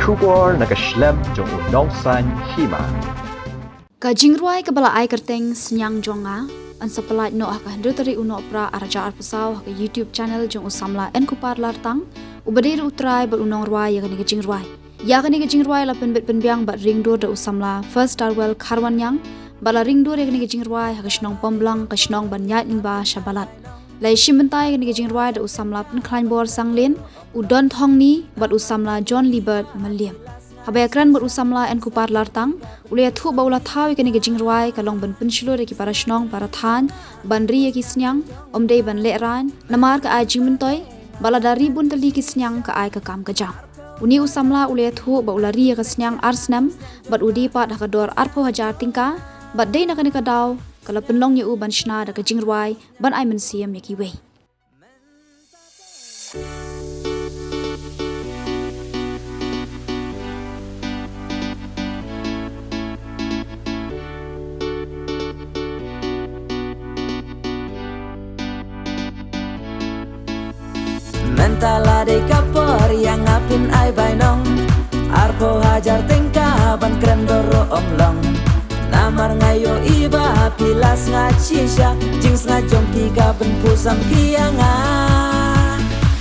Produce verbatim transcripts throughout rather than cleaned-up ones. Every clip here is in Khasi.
Khubor na ka shlem jong u nongsaiñ hima. Ka jingrwai kaba la ai kyrteng Sniang Jong Nga yn sa pyllait noh ha ka hynriew tarik u Nohprah arhajar arphew saw ha ka YouTube channel jong u samla Enkupar Lartang, uba dei ruh u trai bad u nongrwai ïa kane ka jingrwai. Ïa kane ka jingrwai la pynbit pynbiang bad ringdur da u samla First Darwell Kharwanyang, bad la ringdur ïa kane ka jingrwai ha ka shnong Pamblang, ka shnong ban ïaid lyngba sha Balat. La ïashim bynta ïa kane ka jingrwai da u samla Pynkhlaiñbor Sanglen, u Don Thongni bad u samla John Libert Mylliam. Haba ïakren bad u samla Enkupar Lartang, u la ïathuh ba u la thaw ïa kane ka jingrwai ka long ban pynshlur ïa ki para shnong para thaiñ ban ri ïa ki sniang, ym dei ban lehraiñ, namar ka ai jingmyntoi, bad lada ri bun tylli ki sniang ka ai ka kam ka jam. Une u samla u la ïathuh ba u la ri ïa ka sniang ar snem, bad u die pat ha ka dor arphew hajar tyngka, bad dei na kane ka daw ka la pynlong ïa u ban shna da ka jingrwai ban ai mynsiem ïa kiwei. Mynta la dei ka por ïa nga phin ai bainong, arphew hajar tyngka ban kren dor ruh ym long. Namar nga ïohi ba phi la sngaid shisha, jingsngaid jong phi ka pynpusam ki ïa nga.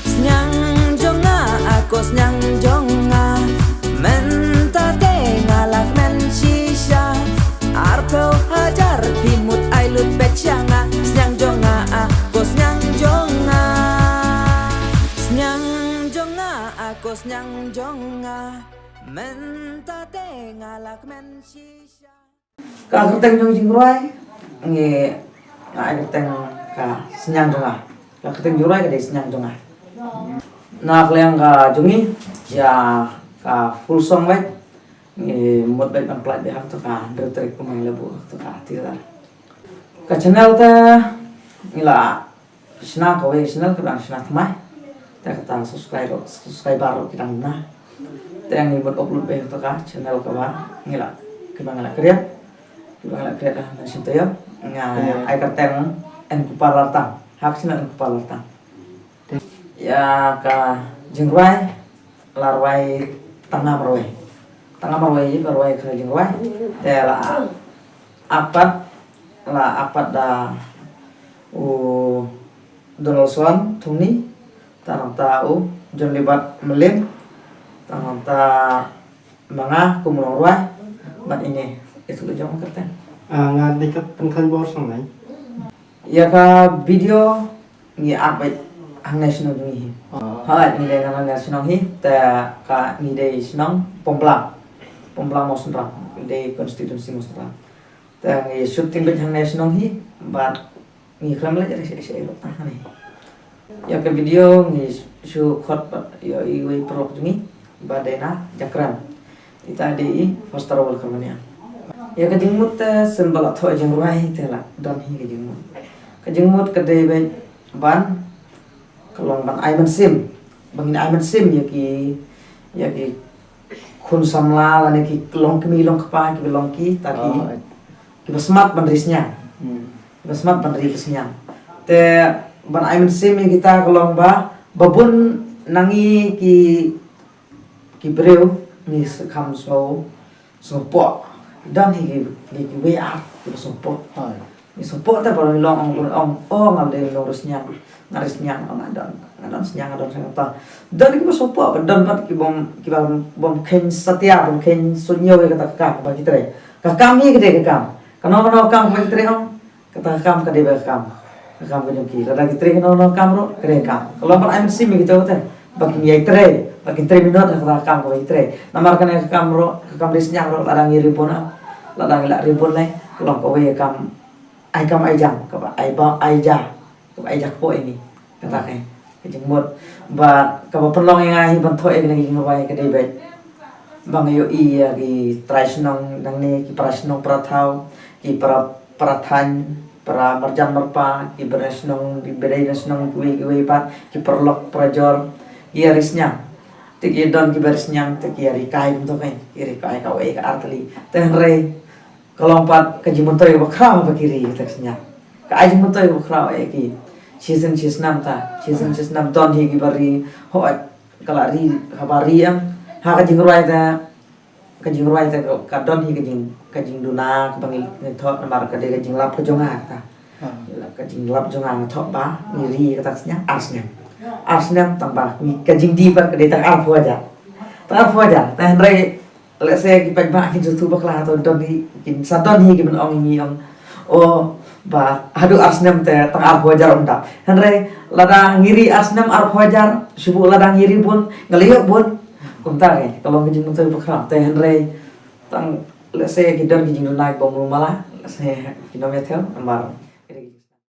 Sniang jong nga, a ko sniang jong nga, mynta te nga la kmen shisha. Arphew hajar phi mut ai lut beit sha nga, sniang jong nga, a ko sniang jong nga. Sniang jong nga, a ko sniang jong nga, mynta te nga la kmen shisha. Ka kyrteng jong jingrwai, ngi, nga ai kyrteng ka Sniang Jong Nga. Ka kyrteng jingrwai ka dei Sniang Jong Nga. Na ka liang ka jong ngi, ïa ka full song beit, ngi mut beit ban pyllait beit ha kato ka hynriew tarik kumne la buh ha kato ka teaser. Ka channel te ngi la shna kawei ka channel ka dang shna thymmai. Te kata subscribe, subscriber ruh ki dang na. Te ngi mut upload beit ha kato ka channel kaba ngi la, kaba ngi la create. Kaba ngi la create ha mynsiem taïew. Nga ai kyrteng Enkupar Lartang. Ha ka channel Enkupar Lartang. Ïa ka jingrwai la rwai tang nga marwei. Tang nga marwei ïa ka rwai ka jingrwai. Te la ap pat, la ap pat da u Donaldson Thongni, tang nangta u John Libat Mylliam, tang nangta ma nga kum u nongrwai, bad ine, ïathuh la jong kyrteng. Ah, nga dei ka Pynkhlaiñbor Sanglen. Ïa ka video ngi ap beit hangne shnong jong ngi hi. Oh. Hooid, ngi dei hangne shnong hi, te ka ngi dei shnong Pamblang. Pamblang Mawsynram, ngi dei constituency Mawsynram. Te ngi shooting beit hangne shnong hi, bad ngi khlem leit re sha, sha, sha, hangne. Ïa ka video ngi shu khot bad ïa iwei paralok jong ngi ba dei na Jakrem. Ita dei i Foster World Harmony. Ïa ka jingmut te shen ba la thoh jingrwai te la don hi ka jingmut. Ka jingmut ka dei beit ban, ka long ban ai mynsiem. Ban ngin ai mynsiem ïa ki, ïa ki khun samla lane ki long kmie long kpa kiba long kita ki, oh, kiba smat ban ri sniang. Hmm. Kiba smat ban ri ka sniang. Te ban ai mynsiem ïa kita ka long ba, ba bun na ngi ki, ki briew ngi sa kham sngew, sngewpoh. Don hi ki, ki, kiwei ar kiba sngewpoh. Hooid. Ngi sngewpoh te ba ngi long ong, ong, ong, nga dei nongri sniang. Nga ri sniang, nga don, nga don sniang, nga don sniang ta. Don kiba sngewpoh, ba don pat ki bym, kiba bym kheiñ satia, bym kheiñ suidñiew ïa kata ka kam kaba ki trei. Ka kam hi ka dei ka kam. Kano kano ka kam kaba ki trei ong, kata ka kam ka dei ba ka kam. Ka kam ka jong ki. Lada ki trei kano kano ka kam ruh, ka dei ka kam. Ka long ban ai mynsiem ïa kita te ba kin ïai trei, ba kin trei minot ha kata ka kam kaba ki trei. Namar kane ka kam ruh, ka kam ri sniang ruh, lada ngi ri bun, lada ngi lah ri bun lei, ka long kawei ka kam, ai kam ai jam, kaba ai ba, ai ja, kaba ai ja kpoh ïa ngi. Kata ka, ka jingmut. Bad kaba pynlong ïa nga hi ban thoh ïa kane ka jingrwai ka dei beit ba nga ïohi ïa ki trai shnong nangne, ki para shnong para thaw, ki para, para thaiñ, para marjan marpa, ki ba dei na shnong, ki ba dei na shnong kiwei kiwei pat, ki paralok parajor, ki ïa ri sniang. Te ki don kiba ri sniang, te ki ïa ri kai kumto kein, ki ri kai kawei ka ar tylli. Te hynrei ka long pat ka jingmyntoi kaba khraw ba ki ri kata ka sniang. Ka ai jingmyntoi kaba khraw ïa ki. Shisien shisnem ta, shisien shisnem don hi kiba ri, hooid, ka la ri, kaba ri em, Ha ka jingrwai te, ka jingrwai te ka don hi ka jing, ka jingduna kaba ngi thoh namar ka dei ka jinglap ka jong nga kata. Ka jinglap jong nga nga thoh ba ngi ri kata ka sniang ar snem. Ar snem tang ba ngi ka jingdie pat ka dei tang arphew hajar. Tang arphew hajar. Te hynrei lehse ki paidbah kin sngewthuh bakla to don hi kin sa don hi ki ban ong ngi ong. O ba haduh ar snem te tang arphew hajar ym dap. Hynrei lada ngi ri ar snem arphew hajar, shu buh lada ngi ri bun, nga la ïoh bun. Kumta ka long ka jingmyntoi bakhraw. Te hynrei tang lehse ki don ki jingduna ki bym mala, lehse ki nongïathuh namar